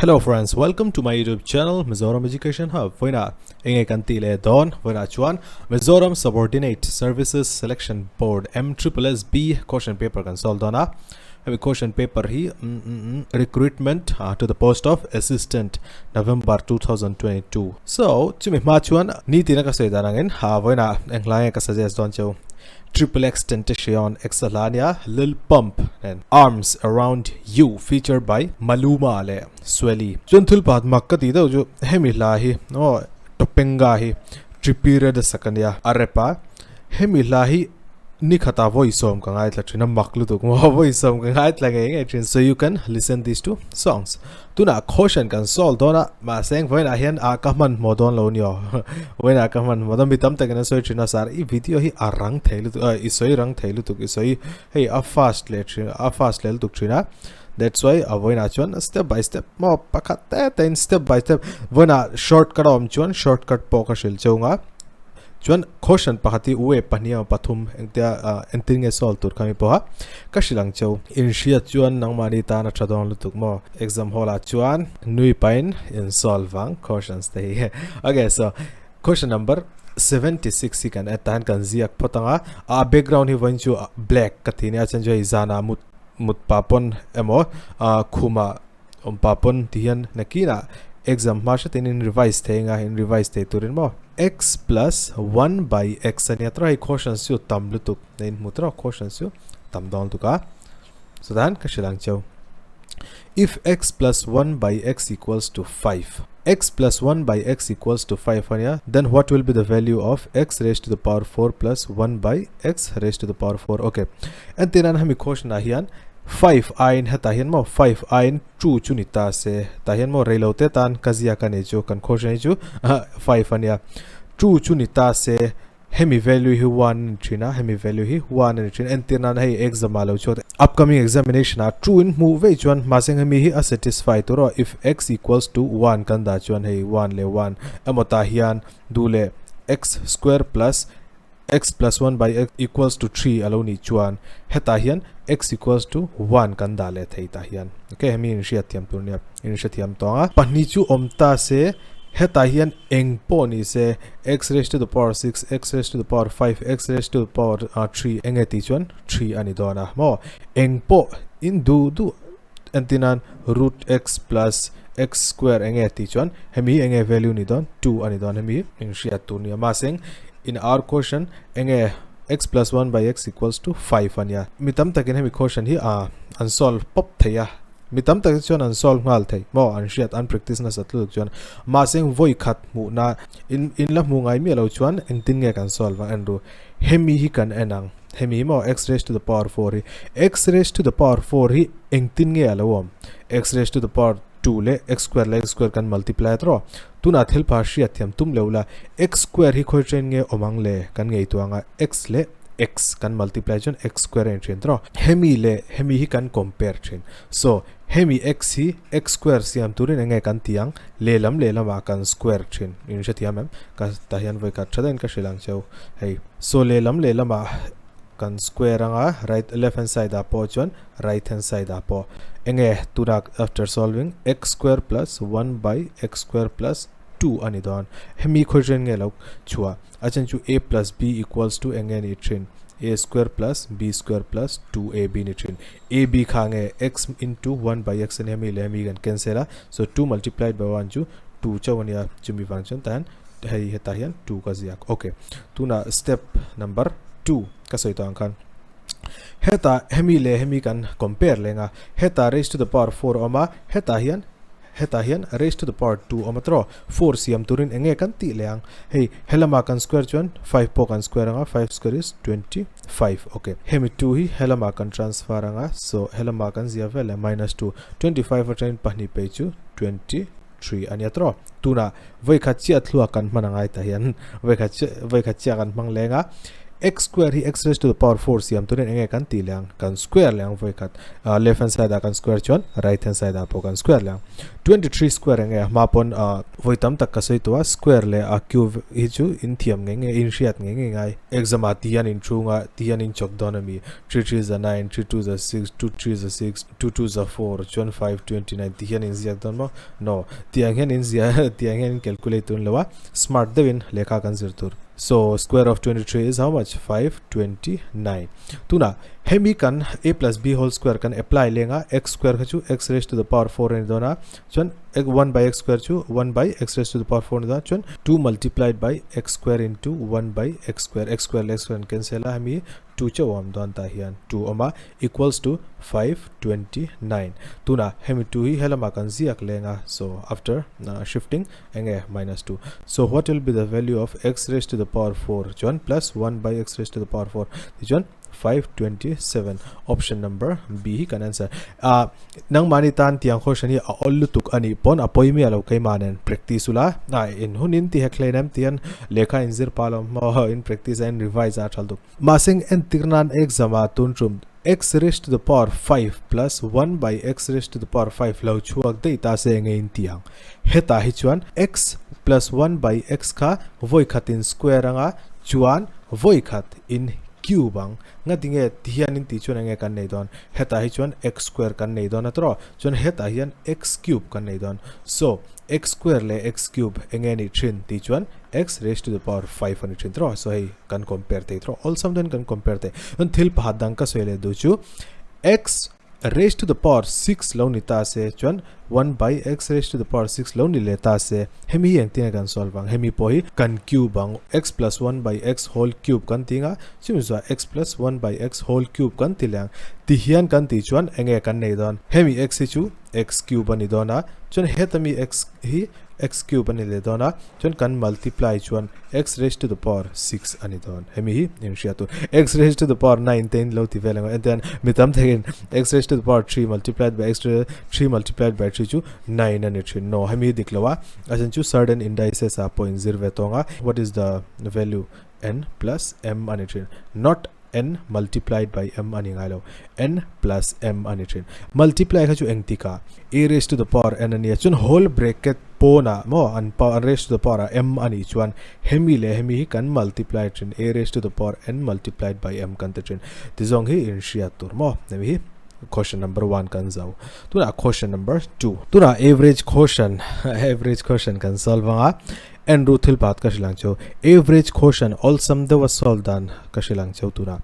Hello friends, welcome to my YouTube channel Mizoram Education Hub. Voina enge kan ti le don voina chuan Mizoram Subordinate Services Selection Board MSSSB question paper kan solve dona. Hemi question paper hi mm, mm, mm, recruitment to the post of assistant November 2022. So chumi hma chuan ni tina ka sei danangin ha voina engla nge ka suggest don cheu. Triple X Tentacion Exalania Lil Pump and Arms Around You featured by Maluma le Swelly. Chuan thil pat mak ka ti deuh chu hemi hla hi aw Topenga hi Trippie Redd sak ania a rap a hemi hla hi ni khata vawi sawm ka ngaithla thin a mak lutuk maw vawi sawm ka ngaithla ngei ngei thin so you can listen these two songs. Tunah caution kan solve dawn a, mahse eng vawiinah hian ah ka hmanhmawh dawn lo ni aw. Vawiinah ka hmanhmawh dawn, mi tam takin an sawi thin a sir i video hi a rang thei lutuk ah i sawi rang thei lutuk i sawi hei a fast leh thin a fast leh lutuk thin a that's why a vawiinah chuan step by step maw pakhat te te in step by step vawiinah shortcut a awm chuan shortcut pawh ka hrilh cheu ang a. Chuan caution pakhat hi way pahnih emaw pathum engtia entir nge solve tur kha mi pawha ka hrilh ang cheu. Inhriat chuan nangmahni tan a tha dawn lutuk maw? Exam hall ah chuan nui pahin in solve ang cautions te hi. Okay so question number 76 hi kan add tahin kan ziak phawt ang a, a background hi vawiin chu black ka ti nia chuan chu hei zanah mut mut pah pawn emaw khumah awm pah pawn ti hian nakinah exam hma hretin in revise thei anga in revise thei turin maw x plus 1 by x ania tawh hei questions chu tam lutuk na in hmu tawh questions chu tam dawn lutuk a so dan ka hrilh ang cheu if x plus 1 by x equals to 5 x plus 1 by x equals to 5 ania then what will be the value of x raised to the power 4 plus 1 by x raised to the power 4 okay entirnan hemi question ah hian 5 aiin hetah hian maw 5 aiin 2 chu ni ta se tah hian maw reilo te tan ka ziak a ni chu kan question hi chu 5 a nia 2 chu ni ta se hemi value hi 1 a ni thin a hemi value hi 1 a ni thin entir nan hei exam ah lo chuan upcoming examination ah 2 in hmuh vei chuan mahse hemi hi a satisfy tur aw if x equals to 1 kan dah chuan hei 1 leh 1 emaw tah hian duh leh x square plus x plus 1 by x equals to 3 a lo nih chuan hetah hian x equals to 1 kan dah leh thei tah hian okay hemi in hriat thiam tur nia in hre thiam tawng a pahnih chu awm ta se hetah hian eng pawh ni se x raised to the power 6 x raised to the power 5 x raised to the power 3 enge tih chuan 3 a ni dawn a maw eng pawh in duh duh Entinan root x plus x square enge tih chuan hemi enge value ni dawn 2 ani dawn hemi in hriat tur nia mahse in our question enge x plus 1 by x equals to 5 ania mi tam takin hemi question hi a an solve pawp thei a mi tam tak chuan an solve nghal thei maw an hriat an practice nasa tlutuk chuan mahse vawi khat hmuhna in in la hmu ngai miah lo chuan engtin nge kan solve ang en ru hemi hi kan en ang. Hemi hi maw x raised to the power 4 hi x raised to the power 4 hi engtin nge a lo awm x raised to the power 2 leh x square leh x square kan multiply tawh tunah thil pha hriat thiam tum lo la x square hi khawi train nge awm ang le kan ngei tuang a x leh x kan multiply chuan x square a in thin tawh hemi leh hemi hi kan compare thin so hemi x hi x square siam turin enge kan ti ang lehlam lehlamah kan square thin in hrethiam em ka tah hian vawi khat tha deuhin ka hrilh ang cheu hei So lehlam lehlamah kan square anga right left hand side ah pawh chuan right hand side ah pawh enge tunah after solving x square plus 1 by x square plus 2 ani dawn hemi khawi ren nge lo chhuah a chen chu a plus b equals to enge ni thin a square plus b square plus 2ab ni thin ab kha nge x into 1 by x ani hemi leh hemi kan cancel a so 2 multiplied by 1 chu 2 chauh ania chumi vang chuan tan hei hetah hian 2 ka ziak okay tuna step number 2 ka sawi tawh ang khan heta hemi leh hemi kan compare lenga heta raise to the power 4 awm a hetah hian hetah hian raise to the power 2 awm a tawh 4 siam turin enge kan tih leh ang hei helama kan square chuan 5 pawh kan square anga 5 square is 25 okay hemi 2 hi helama kan transfer anga so helama kan zia vel leh minus 2 25 atangin pahnih pei chu 23 ania tawh tuna Vawikhat chiah thluak kan hman angai tah hian vawikhat chiah vawikhat chiah kan hmang leng a. X square hi x raised to the power 4 siam turin enge kan ti leh ang kan square leh ang vawi khat left hand side ah kan square chuan right hand side ah pawh kan square leh ang 23 square enge a hma pawn vawi tam tak ka sawi tawh a square leh a cube hi chu in thiam ngei ngei in hriat ngei ngei ngai exam ah ti hian in chhung a ti hian in chawk dawn a mi 3 3 za 9 3 2 za 6 2 3 za 6 2 2 za 4 chuan 5 29 ti hian in ziak dawn maw no tiang hian in ziah tiang hian in calculate tun lo a smart deuhin lehkha kan zir tur. So square of 23 is how much? 529. Tuna hemi kan a plus b whole square kan apply lenga x square kha chu x raised to the power 4 ani dona chuan 1 by x square chu 1 by x raised to the power 4 ani dona chuan 2 multiplied by x square into 1 by x square x square leh x square an cancel a hemi 2 chauh a awm dawn tah hian 2 awm a equals to 529 tuna hemi 2 hi helamah kan ziak leng a so after shifting enge minus 2 so what will be the value of x raised to the power 4 chuan plus 1 by x raised to the power 4 tichuan 527 option number B hi kan answer a nangmahni tan tiang question hi a awl lutuk a nih pawn a pawimia lo keimah nen practice ula a in hunin ti hek hlein em tian lehkha in zir pah lo maw in practice a in revise a thal tuk mahse entir nan exam ah tun tum x raised to the power 5 plus 1 by x raised to the power 5 lo chhuak daih ta se enge in ti ang hetah hi chuan x plus 1 by x kha vawi khat in square anga chuan vawi khat in cube ang Ngatinge ti hian in tih chuan enge kan nei dawn? Hetah hi chuan x square kan nei dawn a tawh. Chuan hetah hian x cube kan nei dawn. So, x square leh x cube enge nih thin tih chuan x raised to the power 5 a ni thin tawh. So hei kan compare thei tawh. Awlsam deuhin kan compare thei. Chuan thil pakhat dang ka sawi leh duh chu x raised to the power 6 lo ni ta se chuan 1 by x raised to the power 6 lo ni leh ta se hemi hi engtin nge kan solve ang hemi pawh hi kan cube ang x plus 1 by x whole cube kan ti anga chumi zawh x plus 1 by x whole cube kan ti leh ang ti hian kan tih chuan enge kan nei dawn hemi x hi chu x cube a ni dawn a chuan hetami x hi x cube a ni leh dawn a chuan kan multiply chuan x raised to the power 6 a ni dawn hemi hi in hria tur x raised to the power 9 te in lo ti vel ang en ten mi tam takin x raised to the power 3 multiplied by x 3 multiplied by 3 chu 9 a ni thin no hemi hi dik lo a a then chu certain indices ah pawh in zir ve tawng a what is the value n plus m a ni thin not n multiplied by m a ni ngai lo n plus m a ni thin multiply kha chu engtik ah a raised to the power n a nia chuan whole bracket pawnah maw an power an raised to the power ah m a nih chuan hemi leh hemi hi kan multiply thin a raised to the power n multiplied by m kan ti thin ti zawng hi inhriat tur maw hemi hi question number 1 kan zo tunah question number 2 tunah average question average question kan solve anga En ru thil pakhat ka hrilh ang cheu. Average quotient awlsam deuha solve dan ka hrilh ang cheu tura.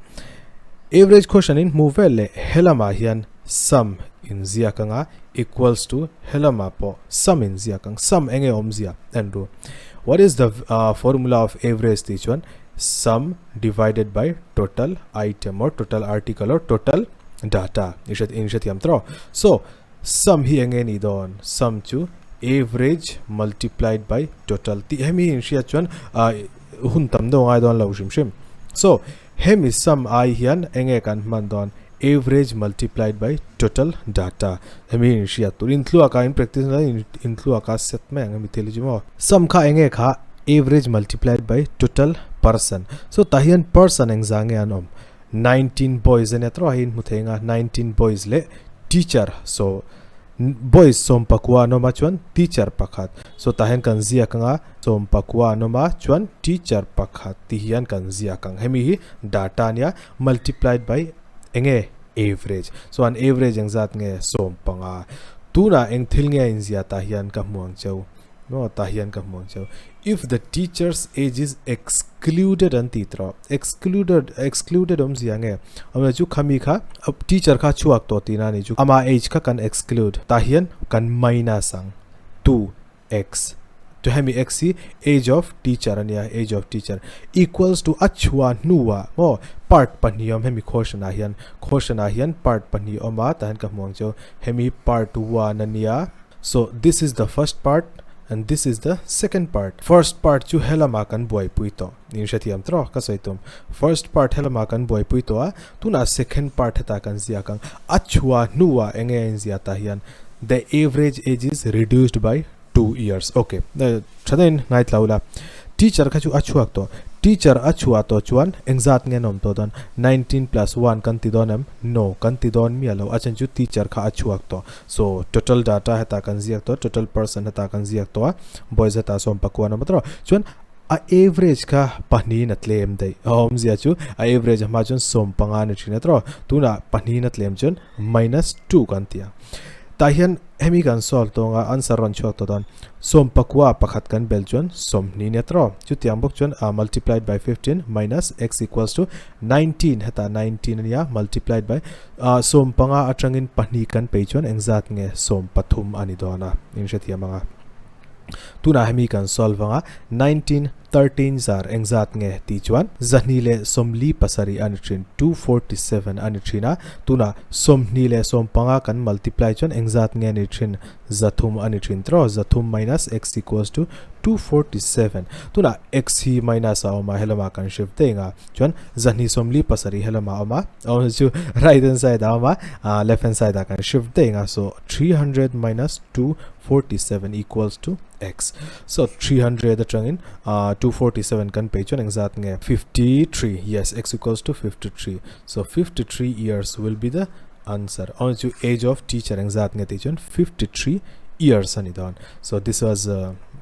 Average quotient in hmuh vel leh helamah hian sum in ziak anga equals to helamah pawh sum in ziak ang. Sum enge awmzia en ru. What is the formula of average tih chuan sum divided by total item or total article or total data i hre in hrethiam tawh. So Sum hi enge nih dawn? Sum chu average multiplied by total tih hemi hi inhriat chuan hun tam deuh a ngai dawn lo hrim hrim. So, hemi sum ai hian enge kan hman dawn? Average multiplied by total data. Hemi hi inhriat tur. Inthluaka in practice na inthluaka set mai ang hemi thil hi chu maw. Sum kha enge kha? Average multiplied by total person. So, tah hian person engzah nge an awm? 19 boys ania tawh a hei in hmu thei anga 19 boys leh teacher so boys sawmpakua an awm a chuan teacher pakhat so tah hian kan ziak anga sawmpakua an awm a chuan teacher pakhat tih hian kan ziak ang hemi hi data ania multiplied by enge average so an average engzat nge sawmpanga tunah eng thil nge a inziah tah hian ka hmu ang cheu. Maw tah hian ka hmu ang cheu. If the teacher's age is excluded an ti tawh. Excluded excluded awmzia nge? Awmzia chu khami kha teacher kha chhuak tawh tihna a ni chu. Ama age kha kan exclude. Tah hian kan minus ang. 2x. To hemi x hi age of teacher a nia, age of teacher equals to a chhuah hnuah maw part pahnih awm hemi question ah hian. Question ah hian part pahnih awm a tah hian ka hmu ang cheu. Hemi part 1 a nia. So this is the first part and this is the second part. First part chu helama kan buaipui tawh. In hrethiam tawh ka sawi tum. First part helama kan buaipui tawh a, tunah second part hetah kan ziak ang. A chhuah hnuah enge a inziah tah hian the average age is reduced by 2 years. Okay, tha deuhin ngaithla ula. Teacher kha chu a chhuak tawh. Teacher a chhuah tawh chuan engzat nge an awm tawh dawn? 19 plus 1 kan ti dawn em? No, kan ti dawn miah lo. A chhan chu teacher kha a chhuak tawh. So, total data hetah kan ziak tawh, total person hetah kan ziak tawh a, boys hetah 14 an awm a tawh. Chuan a average kha pahnihin a tlem daih. A awmzia chu a average a hma chuan 15 a ni thin a tawh. Tunah pahnihin a tlem chuan minus 2 kan ti ang. Tah hian hemi kan solve tawng a, answer rawn chhuak tawh dawn. 14 pakhat kan bel chuan 20 nia tawh. Chutiang bawk chuan a multiplied by 15 minus x equals to 19 hetah 19 ania multiplied by 15 atangin pahnih kan pei chuan engzat nge 13 a ni dawn a, in hrethiam ang a. Tunah hemi kan solve anga 19 13 zar engzat nge tih chuan 247 a ni thin, 247 a ni thin a, tunah 25 kan multiply chuan engzat nge ni thin, 300 a ni thin tawh, 300 minus x equals to 247. Tunah x hi minus a awm a, helamah kan shift daih ang a, chuan 247 helamah a awm a, awm chu right hand side a awm a, left hand side ah kan shift daih ang a, so 300 minus 247 equals to x. So 300 atangin 247 kan pei chuan engzat nge 53. Yes, x equals to 53. So 53 years will be the answer. Awm chu age of teacher engzat nge tih chuan 53 years ani dawn. So this was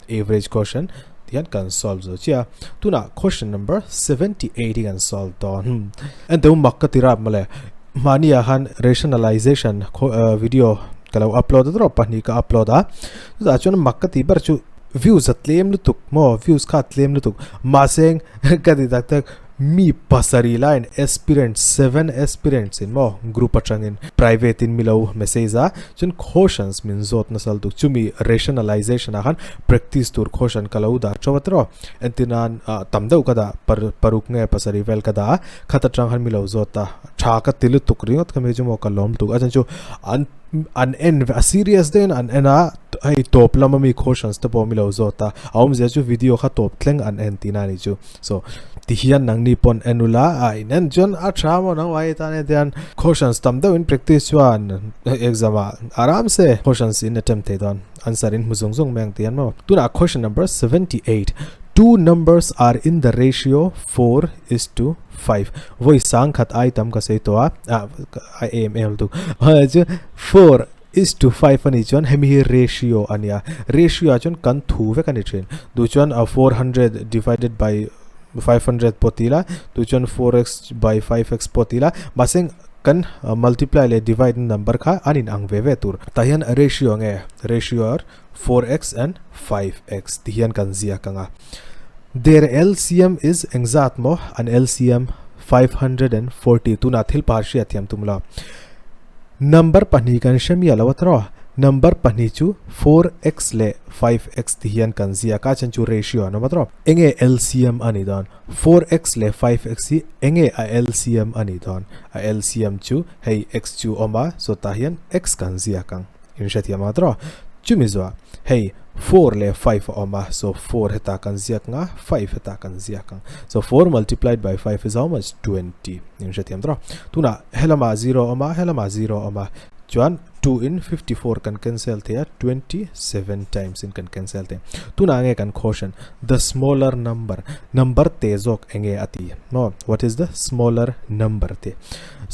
average question tihian kan solve zo chiah. Tunah question number 78 hi kan solve dawn. Ente u mak ka ti rap mawle. Mahni ah khan rationalization video ka lo upload a tawh pahnih ka upload a. Chutah chuan mak ka tih ber chu views a tlem lutuk maw views kha a tlem lutuk mahse ka ti tak tak mi pasarih laiin aspirants seven aspirants in maw group atangin private in mi lo message a chuan questions min zawt nasa lutuk chumi rationalization ah khan practice tur question ka lo dah teuh a tawh entir nan tam deuh ka dah paruk nge pasarih vel ka dah a khat atang khan mi lo zawt a tha ka ti lutuk ringawt kha mi chu maw ka lawm lutuk a chuan chu an an en a serious deuhin an en a hei tawp lama mi questions te pawh mi lo zawt a a awmzia chu video kha tawp thleng an en tihna a ni chu so tihian nangni pawn en ula a in en chuan a tha maw nang ai tan hian questions tam deuhin practice chuan exam ah aram se questions in attempt thei dawn answer in hmu zung zung mai ang tih hian maw tunah question number 78 two numbers are in the ratio 4 is to 5 vawi sang khat ai tam ka sei tawh a ah a em em lutuk chu 4 is to 5 a nih chuan hemi hi ratio a nia ratio ah chuan kan thu vek a ni thin duh chuan 400 divided by 500 pawh ti ila duh chuan 4x by 5x pawh ti ila mahse kan multiply leh divide na number kha an in ang ve ve tur tah hian ratio nge ratio are 4x and 5x ti hian kan ziak ang a their LCM is engzat maw an LCM 540 tunah thil pa hriat thiam tum lo number pahnih kan hre miah lo a tawh number pahnih chu 4x leh 5x ti hian kan ziak a chan chu ratio an awm a tawh enge LCM a ni dawn 4x leh 5x hi enge a LCM a ni dawn a LCM chu hei x chu awm a so tah hian x kan ziak ang in hrethiam ang tawh chumi zuah hei 4 leh 5 a awm a so 4 hetah kan ziak nga 5 hetah kan ziak ang so 4 multiplied by 5 is how much 20 in hrethiam tawh tunah helama 0 awm a helama 0 awm a chuan 2 in 54 kan cancel thei a 27 times in kan cancel thei tunah nge kan quotient the smaller number number te zawk enge a ti no what is the smaller number te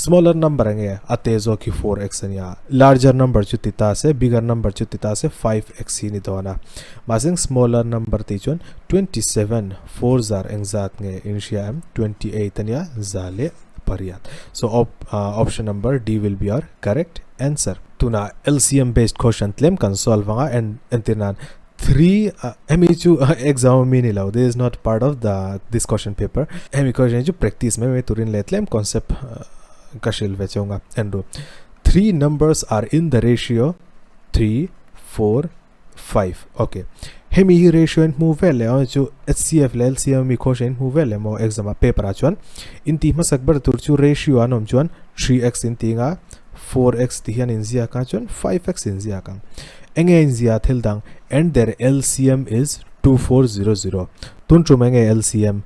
Smaller number enge a te zawk hi 4x ania larger number chu ti ta se bigger number chu ti ta se 5x hi ni dawn a mahse smaller number tih chuan 27 4 zar eng zat nge in hria em 28 ania za leh pariat so op, uh, option number D will be our correct answer tuna LCM based question tlem kan solve anga en entir nan 3 hemi chu exam mi ni lo this is not part of the this question paper hemi question chu practice mai mai turin leh tlem concept ka hril ve chunga en ru three numbers are in the ratio 3 4 5 okay hemi hi ratio in hmu vel le chu HCF leh LCM mi question in hmu vel le mo exam a paper a chuan in ti hmasak ber tur chu ratio an awm chuan 3x in ti nga 4x ti hian in ziak a chuan 5x in ziak ang enge in zia thil dang and their LCM is 2400 tun tum enge LCM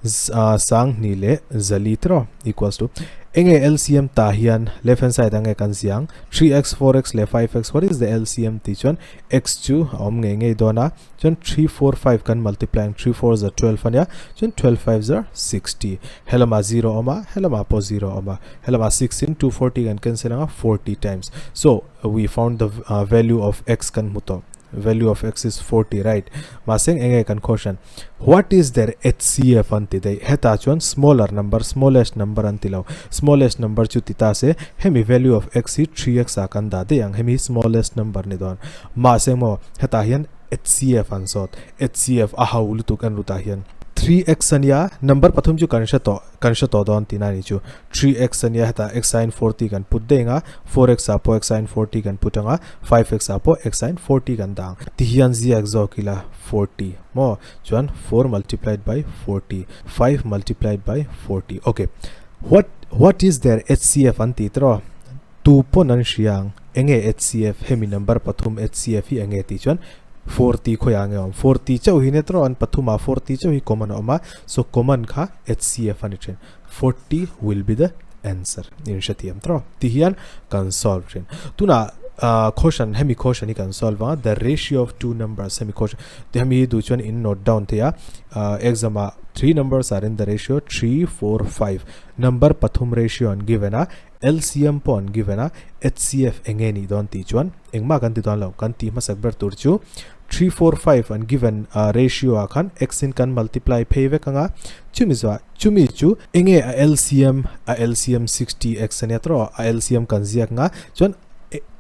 sang hnih leh zali tiraw equals to enge LCM tah hian left hand side ah nge kan ziah ang 3x 4x leh 5x what is the LCM tih chuan x chu a awm ngei ngei dawn a chuan 3 4 5 kan multiply ang 3 4 za 12 ania chuan 12 5 za 60 helamah 0 a awm a helamah pawh 0 a awm a helamah 6 in 240 kan cancel ang a 40 times so we found the value of x kan hmu tawh value of x is 40 right mahse enge kan question what is their HCF an ti daih hetah chuan smaller number smallest number an ti lo smallest number chu ti ta se hemi value of x hi 3x ah kan dah daih ang hemi smallest number ni dawn mahse maw hetah hian HCF an zawt HCF a ho lutuk en rutah hian 3x ania number pathum chu kan hre tawh kan hre tawh dawn tihna ni chu 3x ania hetah x aiin 40 kan put daih ang a 4x ah pawh x aiin 40 kan put ang a 5x ah pawh x aiin 40 kan dah ang tihian ziak zawk ila 40 maw chuan 4 multiplied by 40 5 multiplied by 40 okay what what is their HCF an tih tawh tu pawn an hria ang enge HCF hemi number pathum HCF hi enge tih chuan 40 khawiah nge awm 40 chauh hi nia tawh an pathum ah 40 chauh hi common a awm a so common kha HCF a ni thin 40 will be the answer in hrethiam tawh ti hian kan solve thin tunah ah question hemi question hi kan solve anga the ratio of two numbers hemi question ti hemi hi duh chuan in note down thei a ah exam ah three numbers are in the ratio 3 4 5 number pathum ratio an given a LCM pawh an given a HCF enge nih dawn tih chuan engmah kan ti dawn lo kan tih hmasak ber tur chu 3 4 5 an given ratio ah khan x in kan multiply phei vek anga chumi zuah chumi chu enge a LCM a LCM 60x ania tawh a LCM kan ziak anga chuan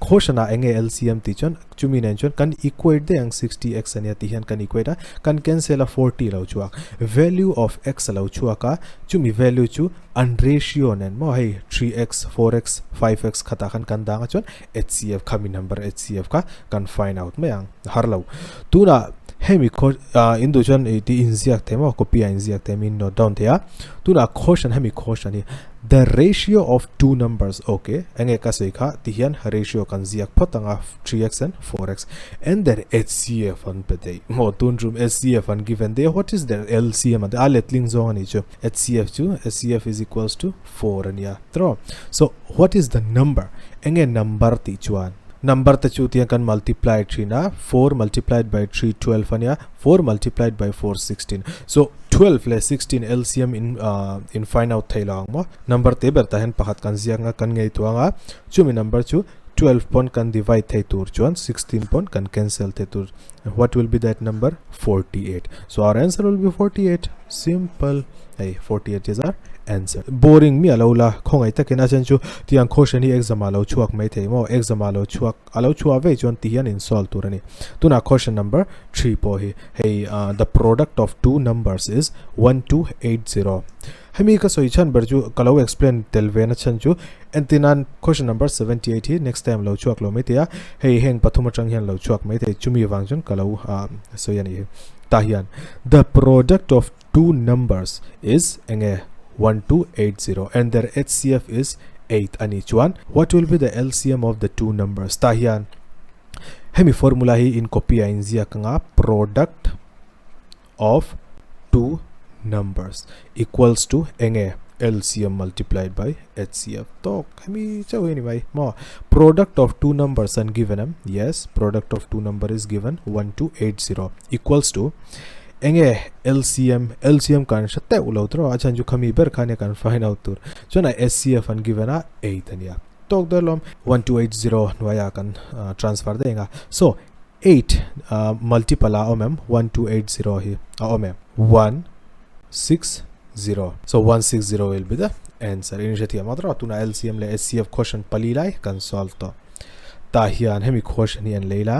quotient ah enge LCM tih chuan chumi nen chuan kan equate daih ang 60x ania tih hian kan equate a kan cancel a 40 lo chhuak value of x a lo chhuak a chumi value chu an ratio nen maw hei 3x 4x 5x khatah khan kan dang a chuan HCF kha mi number HCF kha kan find out mai ang har lo tunah hemi khaw ah in duh chuan ih tih inziak thei maw copy ah inziak thei min note down thei a tunah question hemi question hi the ratio of two numbers okay enge ka sawi kha ti hian ratio kan ziak phawt anga 3x and 4x and their HCF an pe daih maw tun tum HCF an given daih a what is their LCM an ti a letling zawng a nih chu HCF chu HCF is equals to 4 a nia tawh so what is the number enge number tih chuan number te chu tiang kan multiply thin a 4 multiplied by 3 12 a nia 4 multiplied by 4 16 so 12 leh 16 LCM in uh, in find out thei lo ang maw number te ber tah hian pakhat kan ziak anga kan ngei tuang a chumi number chu 12 pawn kan divide thei tur chuan 16 pawn kan cancel thei tur what will be that number 48 so our answer will be 48 simple hey 48 is our answer boring mi alo la khongai takin a chen chu tiang question hi exam a lo chuak mai thei mo exam a lo chuak a lo chua ve chuan ti hian in solve tur ani tuna question number 3 po hi hey uh, the product of two numbers is 1280 Hemi ka sawi chhan ber chu ka lo explain tel ve na chhan chu entirnan question number 78 hi next time lo chhuak lo maithei a, hei heng pathum atang hian lo chhuak maithei chumi vang chuan ka lo sawi a ni hi. Tah hian the product of two numbers is enge 1280 and their HCF is 8 a nih chuan what will be the LCM of the two numbers tah hian hemi formula hi in copy a inziak anga product of two numbers equals to enge LCM multiplied by HCF tawk hemi chauh hi ni mai maw product of two numbers an given em yes product of two number is given 1280 equals to enge LCM LCM kan hre teuh lo tawh a chhan chu khami ber kha nia kan find out tur chuan a HCF an given a 8 ania tawk der lawm 1280 hnuaiah kan transfer daih ang a so 8 multiple a awm em 1280 hi a awm em 160 so 160 will be the answer in hrethiam a tuna LCM leh HCF question pali lai kan solve tawh tah hian hemi question hi an lei la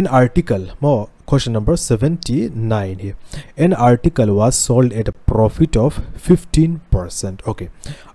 an article maw question number 79 hi an article was sold at a profit of 15% okay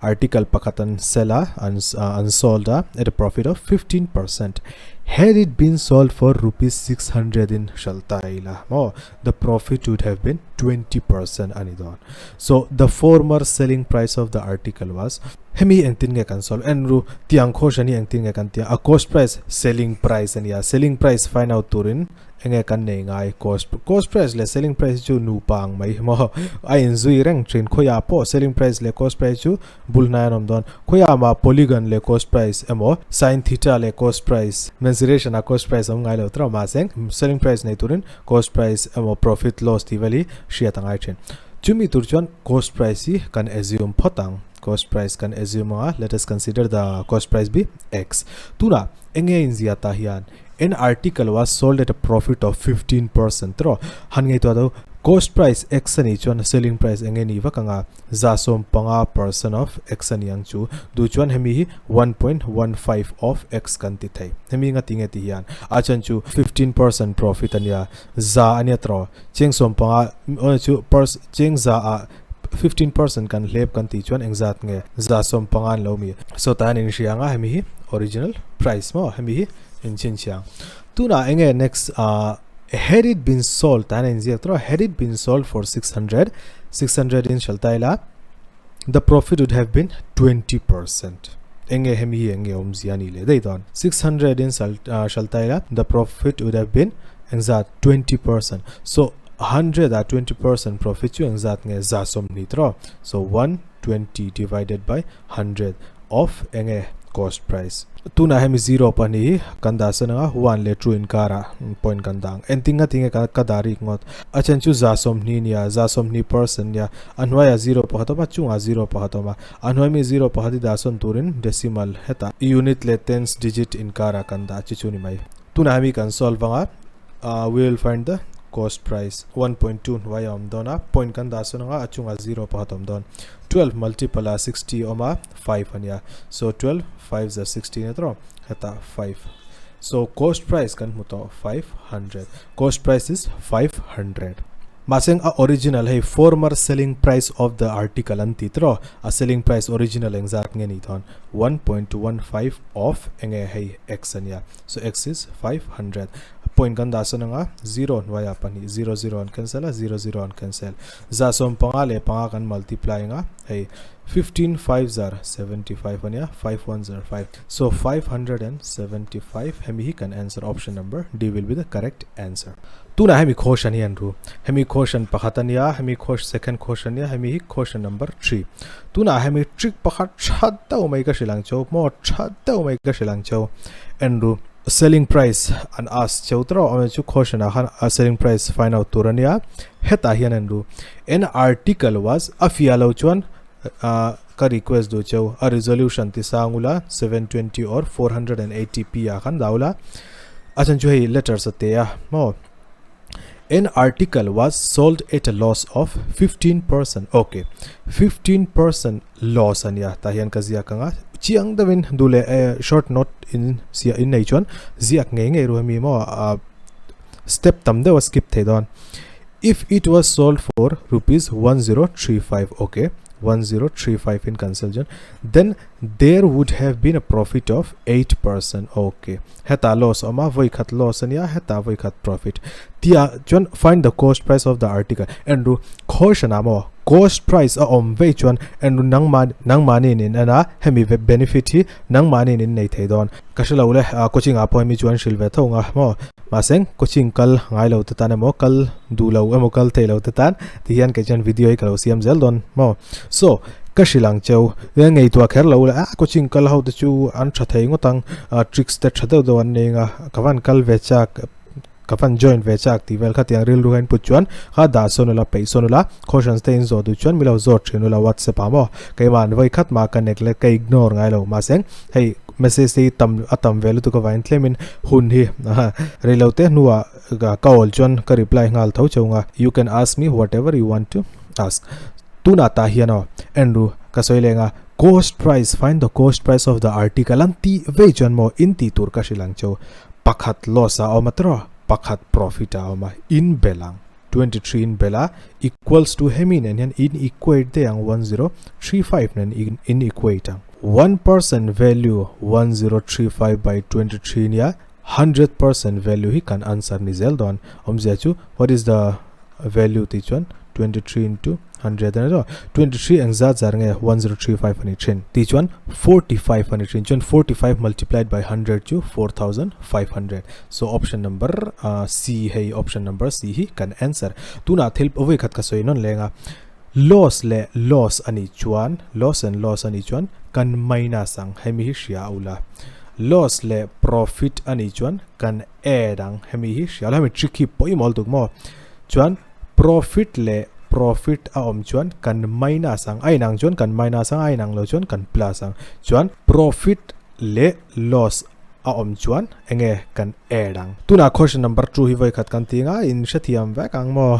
article pakhat an sell a an an sold a at a profit of 15% Had it been sold for rupees 600 in hralh ta ila maw the profit would have been 20% a ni dawn. So the former selling price of the article was Hemi engtin nge kan solve en ru tiang question hi engtin nge kan tia a cost price selling price ania selling price find out turin enge kan nei ngai cost cost price leh selling price chu nupa ang mai maw a inzui reng thin khawiah pawh selling price leh cost price chu bul hnai an awm dawn khawiah mah polygon leh cost price emaw sin theta leh cost price mensuration a cost price awm ngai lo tawh mahse selling price nei turin cost price emaw profit loss tih vel hi hriat a ngai thin chumi tur chuan cost price hi kan assume phawt ang. Cost price kan assume anga let us consider the cost price be x. Tuna enge inzia ta hian an article was sold at a profit of 15% tro han ngei to do cost price x ani chuan selling price enge ni vak anga za som panga percent of x ani ang chu du chuan hemi hi 1.15 of x kan ti thei hemi nga tinge ti hian a chan chu 15% profit ania za ania tro cheng som panga chu cheng za a 15% kan hlep kan tih chuan engzat nge 150 an lo mi. So tan in hria anga hemi hi original price maw hemi hi in chhinchhiang. Tunah enge next ah had it been sold tan a inziak tawh a had it been sold for 600 600 in hrilh ta ila the profit would have been 20% enge hemi hi enge awmzia a nih leh daih dawn 600 in hrilh ta ila the profit would have been engzat 20% so 100 ah 20% profit chu engzat nge 120 tawh so 120 divided by 100 of enge cost price tunah hemi zero pahnih hi kan dah san anga one leh two inkarah point kan dah ang engtin nga tinge ka dah rik ngawt a then chu 120 nia 120% nia a hnuaiah zero pakhat awm a chungah zero pakhat awm a a hnuai mi zero pakhat hi dah sawn turin decimal hetah unit leh tens digit inkarah kan dah chi chu ni mai tunah hemi kan solve anga we will find the cost price 1.2 hnuai a awm dawn a point kan dah sawn anga a chungah zero pakhat a awm dawn 12 multiple ah 60 awm a 5 ania so 12 5 za 60 nia tawh hetah 5 so cost price kan hmu tawh 500 cost price is 500 mahse a original hei former selling price of the article an ti tawh a selling price original engzat nge ni dawn 1.15 of enge hei x ania So x is 500 point kan dah sawn anga zero hnuaiah pahnih zero zero an cancel a zero zero an cancel za sawm panga leh panga kan multiply anga hei 15 5 zar 75 ania 5 1 zar 5 so 575 hemi hi kan answer option number D will be the correct answer tunah hemi question hi an ru hemi question pakhat ania hemi question second question ania hemi hi question number 3 tunah hemi trick pakhat tha deuh mai ka hrilh ang cheu maw tha deuh mai ka hrilh ang cheu en ru selling price an ask cheu tawh awm chu question ah khan a selling price find out tur ania hetah hian en ru an article was a fiah lo chuan ka request duh cheu a resolution ti sang ula 720 or 480p ah khan dah ula a chhan chu hei letters a te a maw An article was sold at a loss of 15%. Okay. 15% loss ania ta hian ka ziak anga chiang deuhin du leh eh, short note in sia in nei chuan ziak ngei ngei ru hemi maw a step tam deuh a skip thei dawn if it was sold for rupees 1035 okay 1035 in cancel chuan then there would have been a profit of 8% okay Hetah loss a awm a, vawi khat loss a nia, hetah vawi khat profit. Tia chuan find the cost price of the article. En ru, khawi hranah maw cost price a awm vei chuan en ru nangmah nangmahni in en a, hemi benefit hi nangmahni in nei thei dawn. Ka hre lo le, coaching ah pawh hemi chu an hrilh ve tho ang a maw. Mahse coaching kal ngai lo te tan emaw kal duh lo emaw kal thei lo te tan ti hian kei chuan video hi ka lo siam zel dawn maw. So ka hrilh ang cheu ngaihtuah kher lo a coaching kal ho te chu an tha thei ngawt ang tricks te tha deuh deuh an nei anga ka van kal ve chak ka van join ve chak tih vel kha tiang rilru hian put chuan kha dah sawn ula peih sawn ula questions te in zawh duh chuan milo zawt thin ula whatsapp ah maw keimah an vawi khat mah ka neglect ka ignore ngai lo mahse hei message te hi tam a tam ve lutuk avangin tlemin hun hi reilo te hnuah ka awl chuan ka reply nghal tho cheu nga you can ask me whatever you want to ask tunah tah hian aw en ru ka sawi leng a cost price find the cost price of the article an tih vei chuan maw in tih tur ka hrilh ang cheu pakhat loss a awm a tawh pakhat profit a awm a in belh ang 23 in belh a equals to hemi nen hian in equate daih ang 1035 nen in equate ang 1% value 1035 by 23 nia 100% value hi kan answer ni zel dawn awmzia chu what is the value tih chuan. 23 into 100 ani ro 23 eng zat zar nge 1035 ani thin ti chuan 45 ani thin chuan 45 multiplied by 100 chu 4500 so option number uh, C hei option number C hi kan answer tuna thil voi khat ka soi non lenga loss le loss ani chuan loss and loss ani chuan kan minus ang hemi hi hria ula loss le profit ani chuan kan add ang hemi hi hria la hemi trick hi pawimawh lutuk maw chuan profit leh profit a awm chuan kan minus ang a inang chuan kan minus ang a inang lo chuan kan plus ang chuan profit leh loss a awm chuan enge kan add ang tunah question number 2 hi vawikhat kan ti anga in hrethiam vek ang maw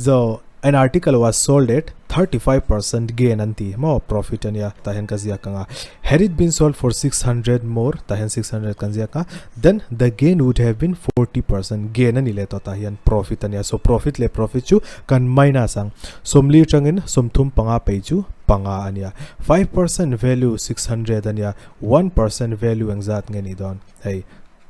zo An article was sold at 35% gain an ti maw profit ania tah hian ka ziak ang a had it been sold for 600 more tah hian 600 kan ziak a then the gain would have been 40% gain ani leh tawh tah hian profit ania so profit leh profit chu kan minus ang sawmli atangin sawmthum panga pei chu panga ania 5% value 600 ania 1% value engzat nge ni dawn hei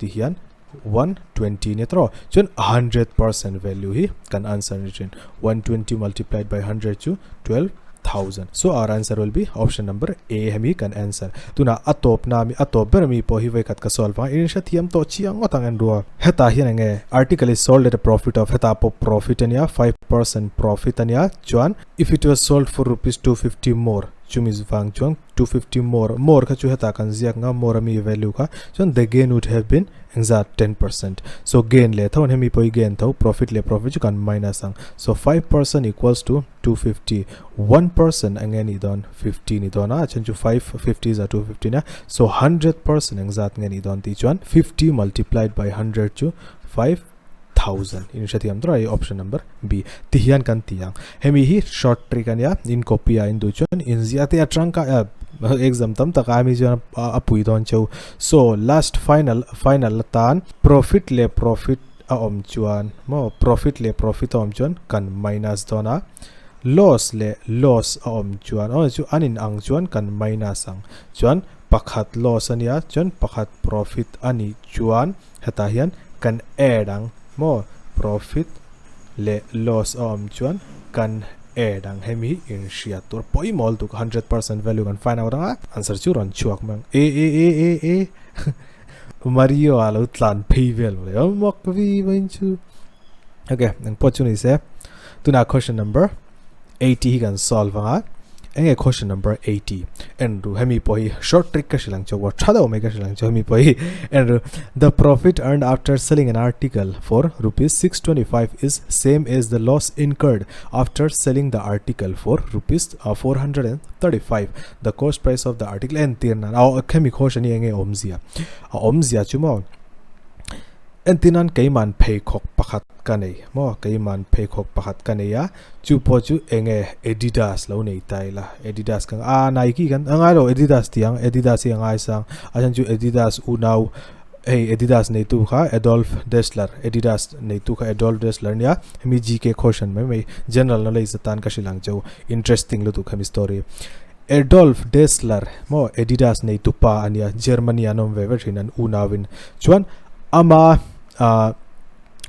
ti hian 120 ni tawh chuan 100% value hi kan answer ni thin 120 multiplied by 100 chu 12000 so our answer will be option number A hemi kan answer tuna a tawp na mi a tawp ber mi pawh hi vawikhat ka solve ang in hre thiam tawh chiang ngawt ang en rua hetah hian enge article is sold at a profit of hetah pawh profit ania 5% profit ania chuan if it was sold for rupees 250 more chumi vang chuan 250 more more kha chu heta kan ziak nga more ami value kha chuan the gain would have been engzat 10% so gain le tho hemi poi gain tho profit le profit chu kan minus ang so 5% equals to 250 1% ange ni don 50 ni don a chan chu 550 za 250 na so 100% engzat nge ni don ti chuan 50 multiplied by 100 chu 5 thousand in hrethiam tur a i option number B ti hian kan ti ang hemi hi short trick ania in copy a in duh chuan in ziah te atang ka exam tam tak a mi chuan a pui dawn cheu so last final final atan profit leh profit a awm chuan maw profit leh profit a awm chuan kan minus dawn a loss leh loss a awm chuan aw chu an in ang chuan kan minus ang chuan pakhat loss ania chuan pakhat profit anih chuan Hetah hian kan add ang maw? Profit leh loss a awm chuan kan add ang. Hemi hi inhriat tur pawimawh lutuk 100% value kan find out ang a, answer chu rawn chhuak mai ang. E e e e e Mario a lo tlan phei vel mai a mak vi mai chu. Okay, engpawh chu ni se. Tunah question number 80 hi kan solve anga enge question number 80 en ru hemi pawh hi short trick ka hrilh ang chu war tha deuh mai ka hrilh ang chu hemi pawh hi en ru the profit earned after selling an article for rupees 625 is same as the loss incurred after selling the article for rupees 435 the cost price of the article en tir nan a hemi question hi enge awmzia a awmzia chu maw Entirnan keiman pheikhawk pakhat ka nei maw? Keiman pheikhawk pakhat ka nei a, chu pawh chu enge Adidas lo nei ta ila, Adidas ka a Nike kan a ngai lo Adidas tih ang, Adidas hi a ngaisang a chhan chu Adidas unau hei Adidas neitu kha Adolf Dassler, Adidas neitu kha Adolf Dassler nia, hemi GK question mai mai general knowledge atan ka hrilh ang cheu, interesting lutuk hemi story. Adolf Dassler maw Adidas neitu pa a nia, Germany an awm ve ve thin an unauin chuan ama ah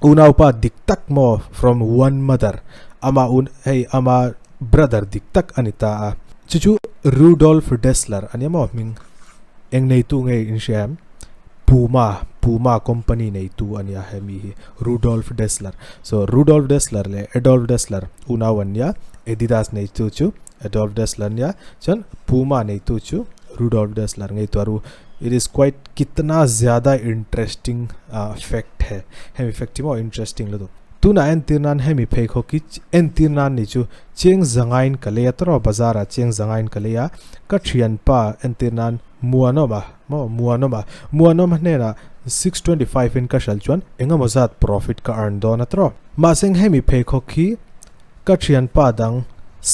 unaupa dik tak maw from one mother ama un hei ama brother dik tak a ni ta a chu chu Rudolf Dassler a nia maw hming eng neitu nge in hria em Puma Puma company neitu a nia hemi hi Rudolf Dassler so Rudolf Dassler leh Adolf Dassler unau an nia Adidas neitu chu Adolf Dassler nia chuan Puma neitu chu Rudolf Dassler ngei tu aru it is quite kitna zyada interesting fact hai hemi fact hi maw interesting lutuk tunah entir nan hemi pheikhawk hi entir nan ni chu cheng zangain ka lei a tawrh a bazar ah cheng zangain ka lei a ka thianpa entir nan Muanawma maw Muanawma Muanawma hnenah 625 in ka hral chuan engemaw zat profit ka earn dawn a tawrh mahse hemi pheikhawk hi Ka thianpa dang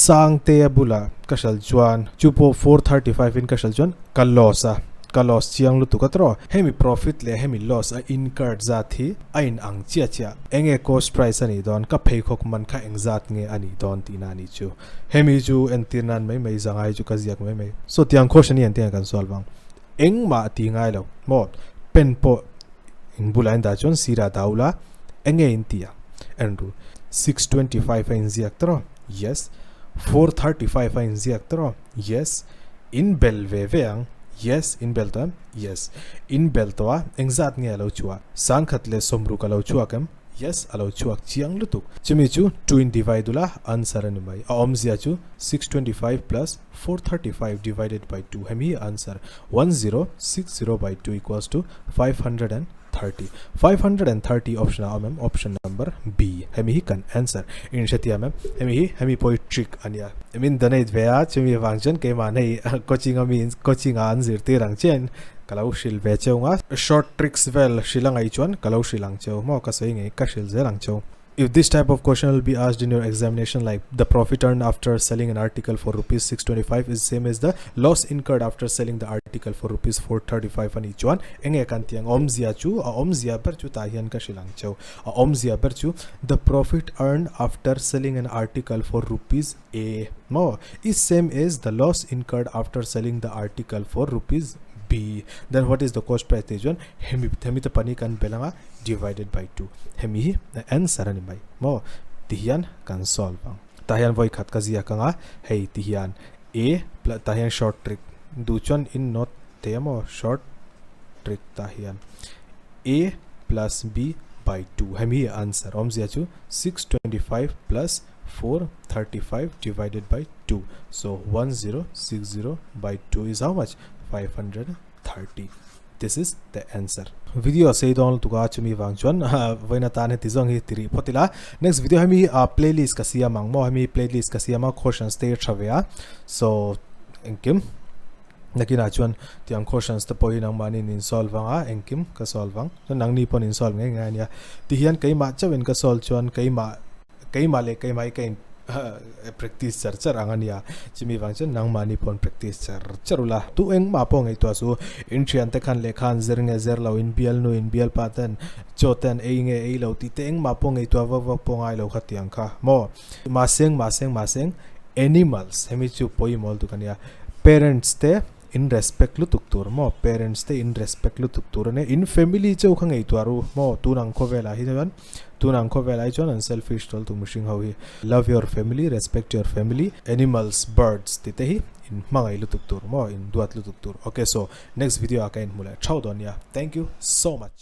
Sangtea bulah ka hral chuan chu pawh 435 in ka hral chuan ka loss a, ka loss chiang lutuk a tawrh. Hemi profit leh hemi loss a incurred zat hi a in ang chiah chiah. Enge cost price a nih dawn, ka pheikhawk man kha eng zat nge a nih dawn tihna a nih chu. Hemi chu entir nan mai mai zangai chu ka ziak mai mai. So tiang question hi engtin nge kan solve ang? Engmah a ti ngai lo maw? Pen pawh in bulah in dah chuan sirah dah ula enge in ti ang? Andrew. 625 a inziak tawh yes 435 a inziak tawh yes in bel ve ve ang yes in bel tawh em yes in bel tawh a engzat nge a lo chhuah sangkhat leh sawmruk a lo chhuak em yes a lo chhuak chiang lutuk chumi chu 2 in divide ula answer a ni mai a awmzia chu 625 plus 435 divided by 2 hemi answer 1060 by 2 equals to 530 530 option a awm em option number B hemi hi kan answer in hrethiam em hemi hi hemi pawh hi trick a nia min donate ve a chumi vang chuan keimah hei coaching a mi coaching ah an zirtir ang chian ka lo hrilh ve cheu nga short tricks vel hrilh a ngaih chuan ka lo hrilh ang cheu maw ka sawi ngei ka hrilh zel ang cheu. If this type of question will be asked in your examination like the profit earned after selling an article for rupees 625 is same as the loss incurred after selling the article for rupees 435 ani chuan enge kan tiang awmzia chu a awmzia ber chu tah hian ka hrilh ang cheu a awmzia ber chu the profit earned after selling an article for rupees a maw is same as the loss incurred after selling the article for rupees b then what is the cost price tih chuan hemi hemi te pahnih kan bel anga divided by 2 hemi hi answer a ni mai maw ti hian kan solve ang tah hian vawi khat ka ziak anga hei ti hian a tah hian short trick duh chuan in note thei a maw short trick tah hian a plus b by 2 hemi hi answer awmzia chu 625 plus 435 divided by 2 so 1060 by 2 is how much 530 this is the answer video sei dawn lutuk a chumi vang chuan vawiin atan heti zawng hi ti rih phawt ila next video hemi playlist ka siam ang maw hemi playlist ka siam a questions te tha ve a so engkim nakinah chuan tiang questions te pawh hi nangmahni in solve ang a engkim ka solve ang chuan nangni pawn in solve ngei ngei ania tihian keimah chauhin ka solve chuan keimah Keimah leh keimah hi ka in practice char char ang a nia, chumi vang chuan nangmahni pawh an practice char char ula. Tu engmah pawh ngaihtuah chu in thiante khan lehkha an zir nge zir lo, in bialnu in bialpa ten chaw te an ei nge ei lo tih te engmah pawh ngaihtuah vak vak pawh ngai lo kha tiang kha maw. Mahseng mahseng mahseng animals hemi chu pawimawh lutuk a nia, parents te in respect lutuk tur maw, parents te in respect lutuk tur a nia, in family chauh kha ngaihtuah ru maw tun ang khawvelah hi chuan. Tunang khawvel ai chuan an selfish tawlh tu mihring ho hi love your family, respect your family, animals, birds tih te hi in hmangaih lutuk tur maw in duat lutuk tur. Ok so next video ah ka inhmu leh thau dawn nia. Thank you so much.